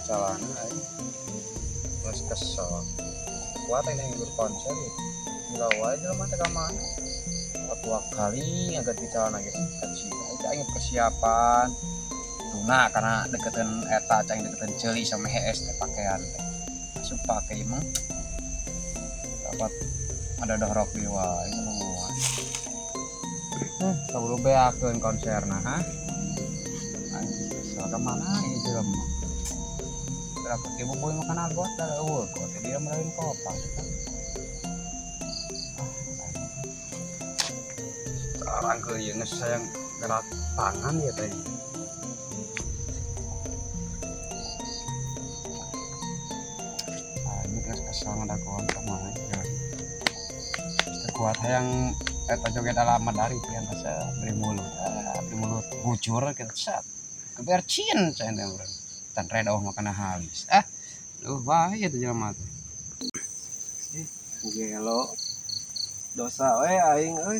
Celana aing. Geus kesel. Kuat aing ngibur konser ya. Gila wae jelema teh ka mana? Dua kali ngaganti celana gitu kecil. Aing aing persiapan. Tuna karena deketin eta cang deketin ceuli sama hees teh pakaian teh. Asup pake emang. Dapat ada dohrok di wae nungguan. Kaburu beakeun konserna ha. Aing kesel ka mana ieu jelema. Berapa ibu boy makan agot dah eueuh kok teh dia merain kopak. Sekarang ke ieu geus sayang gerak tangan ya teh. Ah, ini geus kesel ngadagoan kumaha ya. Geus kuat hayang eta joget alamat dari pian teh beri mulut. Ah, beri mulut bujur kitu set. Kebercin cenah teh urang. Tan reda makan habis. Ah, duh bahaya tuh jelema teh. Gelo. Dosa we aing euy.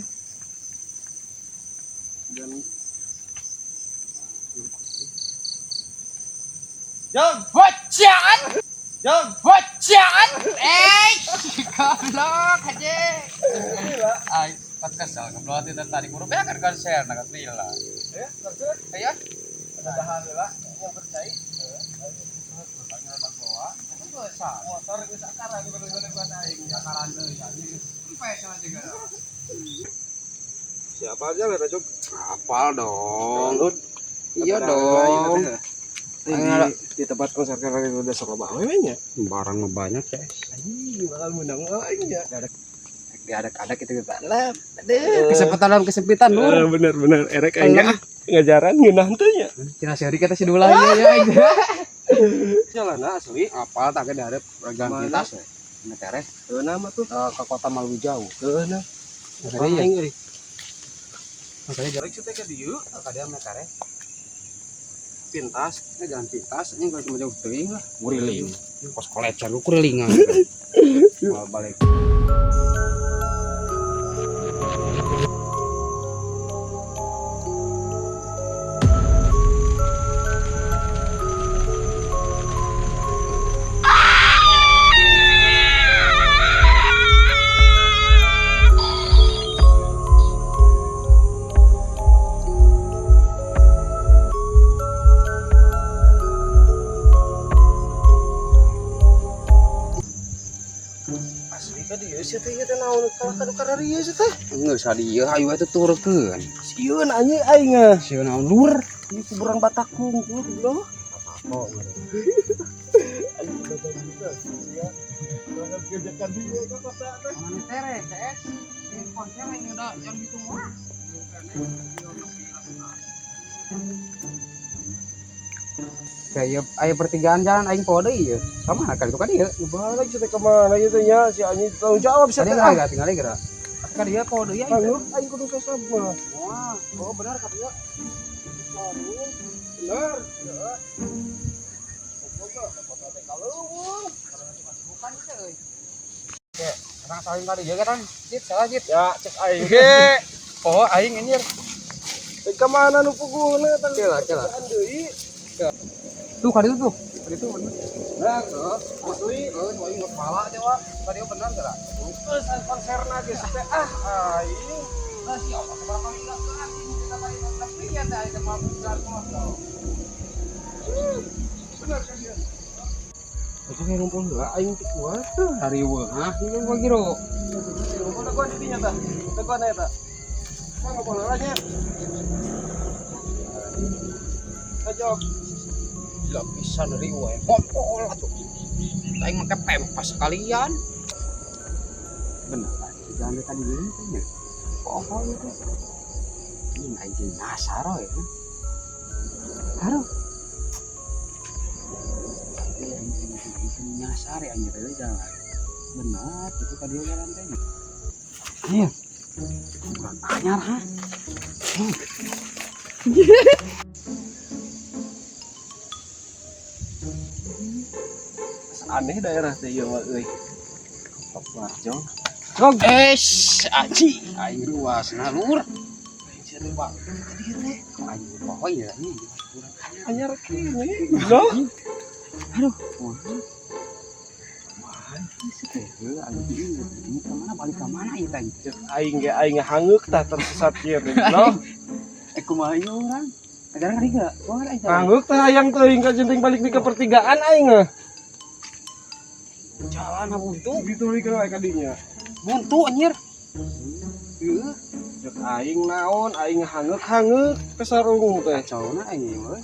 Dan Jom, Bocaan, jom. bocaan. Eh, goblok aja. Ay, pas kesel goblok itu tadi kudu beakeun konser na lila. Ya, terus Aya, ada hal lah yang percaya. Motor geus akaran bener-bener buat aing. Akaran deui anjing geus sampai sama juga. Siapa aja lah Cuk? Apal dong. Iya dong. Di tempat konser karaoke udah sok loba we nya. Barang mah banyak ya. Anjing bakal menang aing nya. Diadak-adak itu kita. Lah, aduh, kesempitan dalam kesempitan lur. Bener bener erek aing ah ngajaran ngeunah teh nya. Cina sehari kita si dula ya ya. Jalan asli. Apal tak ada ada jalan Mana? pintas we. Ini tereh Heuh nama tuh. ke kota Malu jauh. Heuh nah. Makanya Aing euy. makanya jalan Rek teh ka dieu kada mah tereh. pintas. Ini jalan pintas ini kalau cuma jauh teuing lah. Kuriling. Kos kolecer lu kurilingan. Mau balik. Asli ka dieu sia teh ieu teh naon kalah ka kararieu sia teh. Geus ka dieu hayu atuh turunkeun. Sieun anjing aing ah. Sieun naon lur? Ini kuburan Batak hungkul goblok. Apa Anjing Batak juga sia. Banget gejekan dieu ka kota teh. Mana tere CS? Ini konser yang udah yang gitu mah. Kayak aya pertigaan jalan aing poho deui ieu. Ka mana kali itu ka dieu? Balik sia teh ka mana ieu teh nya si anjing tanggung jawab sia Tadi teh. enggak tinggal geura. Ka dieu poho deui aing. Tanggung aing kudu sosok mah. Wah, oh benar ka dieu. Bener. Ya. Goblok kota teh kaleuweung. Bukan itu euy. Oke, orang saling ka dieu kan. Jit, salah jit. Ya cek aing. Oke. Poho aing anjir. Teh ka mana nu puguhna tang. Cela, cela. Deui. Tuh ka dieu tuh. Ka dieu bener. Benar, heuh. Asli. Heuh, aing geus pala aja, Wak. Ka dieu bener geura. Terus konserna geus teh ah aing. Lah si Allah sabaraha kali enggak anjing kita balik tapi ya teh aing mau jalan motor. Bener kan dia. Aku kayak ngumpul heula aing teu kuat. Hariweuh, hah? Ini gua kira. Ngumpul dagoan di dinya tah. Dagoan eta. Mah ngumpul heula nya. Ayo. Gila pisan riweuh. Ngompol atuh. Aing make pempas sekalian. Bener, jalan tadi ini teh nya. Pohon itu. Ini anjing nyasar ya. Aduh. Nyasar ya anjir itu jalan. Benar, itu ka dieu jalan teh. Ayo. Kurang anyar ha. Aneh daerah teh ieu mah euy. Pak Marjong. Es, aji, aing ruas nah lur. Aing sia teh bang. Tadi teh Aing poho ya ini kurang anyar kene. Goblok. Aduh, wah. Wah, ini ini kemana balik ke mana ya tadi? Cek aing ge aing hangeuk tah tersesat kieu teh. No. Eh, kumaha ieu urang? Ajaran kali gak? Wah, aing teh. Hangeuk tah hayang teuing ka jenting balik di ke pertigaan aing ah. Jalan buntu. Ditulikeun wae ka dinya. Buntu anjir. Heeh. Cek aing naon, aing hangeuk-hangeuk ke sarung teh. Kacau na aing ieu mah.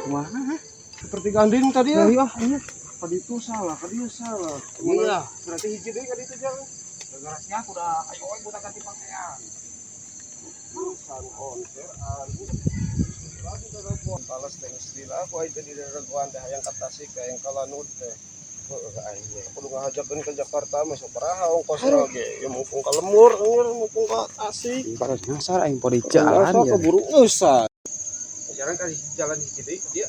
Kumaha? Ke pertigaan deui tadi ya. Iya, anjir. Tadi itu salah, tadi itu salah. Iya. Berarti hiji deui ka ditu jalan. Gara-gara sia aku udah ayo aing buta ganti pakaian. Urusan konser aing lagi daraguan balas teh geus lila aku aing teh di daraguan teh hayang ka Tasik hayang ka Lanud teh. Heeh, aing ge. Kudu ngahajakeun ke Jakarta mah sabaraha ongkosna ge. Ya mumpung ka lembur, anjir mumpung ka Tasik. Baru nyasar aing podi jalan Jalan ya. keburu geus. Jalan ka jalan hiji deui ka dieu.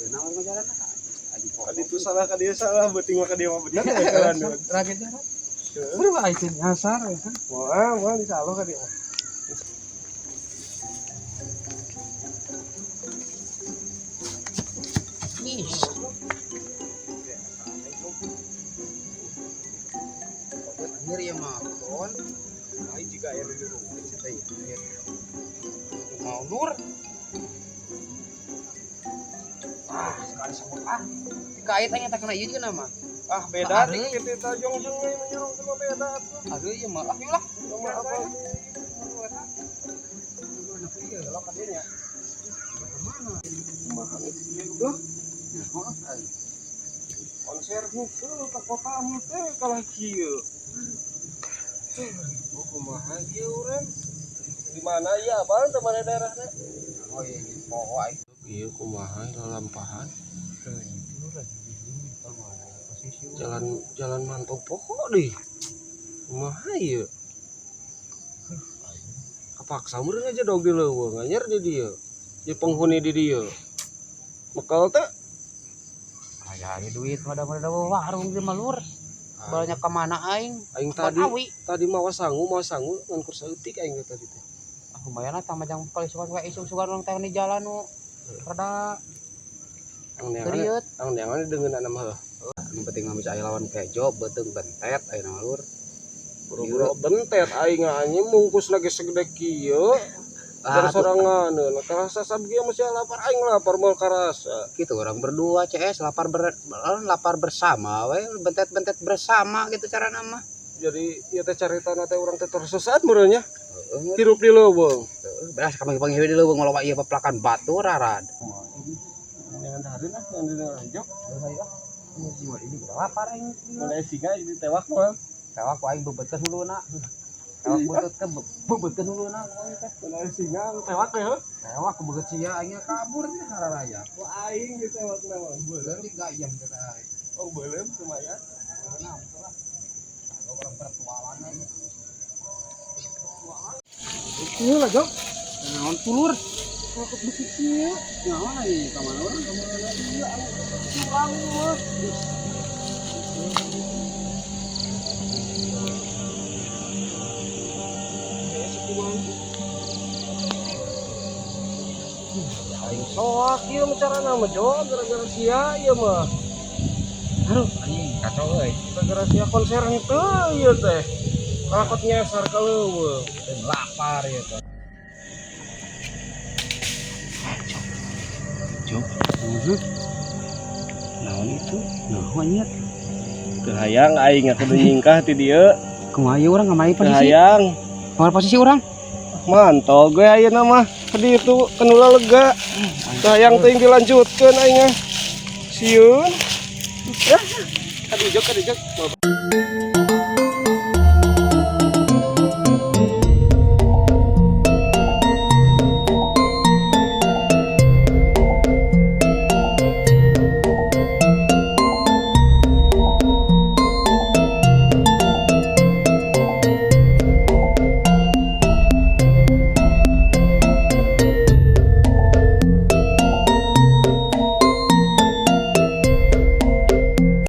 Naon mah jalan lah. Aing Ka ditu salah ka dieu salah, beuting mah ka dieu mah bener ya jalan. Terakhir jalan. Berapa aing teh nyasar ya kan? Wah, wah insyaallah ka dieu. Ih. Anjir ya mah ton. Aing jika aya di rumah sih teh. Mau nur. Ah, sekali sebut ah. Dikait aing tak kena ieu juga nama. Ah, beda di kitu teh jongjong we menyurung teh mah beda atuh. Aduh ieu mah. Ah, yuk lah. Nomor apa? Kalau ka dieu nya. Kumaha geus ieu udah konser henteu ka kota henteu kalah kieu. Oh, kumaha ieu urang? Di mana ieu abang teh mana daerahna? Oh iya, poho aing. Ieu kumaha lalampahan? Jalan jalan mantau poho deh. Kumaha ieu? Kapaksa meureun aja dog di leuweung anyar di dieu. Di penghuni di dieu. Bekal teh Aya aya duit mah da warung di malur. Banyak kemana aing? Aing Buat tadi awi. Tadi mawa sangu ngan kur saeutik aing teh tadi teh. Ah, lumayan lah tambah jang kali sugan wae isuk sugan urang teh di jalan nu rada Ang neangan teriut. Ang neangan deungeunana mah heuh. Yang penting mah bisa aya lawan kejo beuteung bentet ayeuna mah lur. Boro-boro bentet aing anjing mungkus lagi segede kieu. Ah, Dari sorangan nah karasa sabgi masih lapar aing lapar moal karasa. Gitu orang berdua CS lapar ber, lapar bersama we bentet-bentet bersama gitu cara nama. Jadi ieu teh caritana teh urang teh tersesat meureun nya. Heeh. Hirup di leuweung. Beras kami panggil di leuweung loba ieu pepelakan batu rarad. Jangan dahareun ah, jangan di hijau. Ini lapar aing. Mun aya singa ditewak mah. Tewak ku aing bebetkeun huluna. Tewak beutkeun bebetkeun huluna ku aing teh. Mun aya singa tewak we heuh. Tewak ku beget sia aing kabur teh hararaya. Ku aing ditewak mah beuleum. Berarti gayam kita aing. Oh beuleum lumayan. Nah, betul lah. Orang bertualang aja. Ieu lah, Jok. Naon tulur? Takut beuki kieu. Nyawa aing ka mana urang? Kamana ieu anu curang mah. Aing soak ieu mah carana mah Jo, gara-gara sia ieu mah. Aduh, anjing kacau euy. Gara-gara sia konser henteu ieu teh. Takut nyasar ka leuweung. Lapar ya teh. Jok. Naon itu? Naon anjir? Teu hayang aing kudu nyingkah ti dieu. Kumaha ieu urang ngamari Teu posisi? hayang. Ngamari posisi urang? Mantol gue ayeuna mah ka ditu kenula lega. Teu hayang teuing dilanjutkeun aing mah. Sieun. Kadieu kadieu.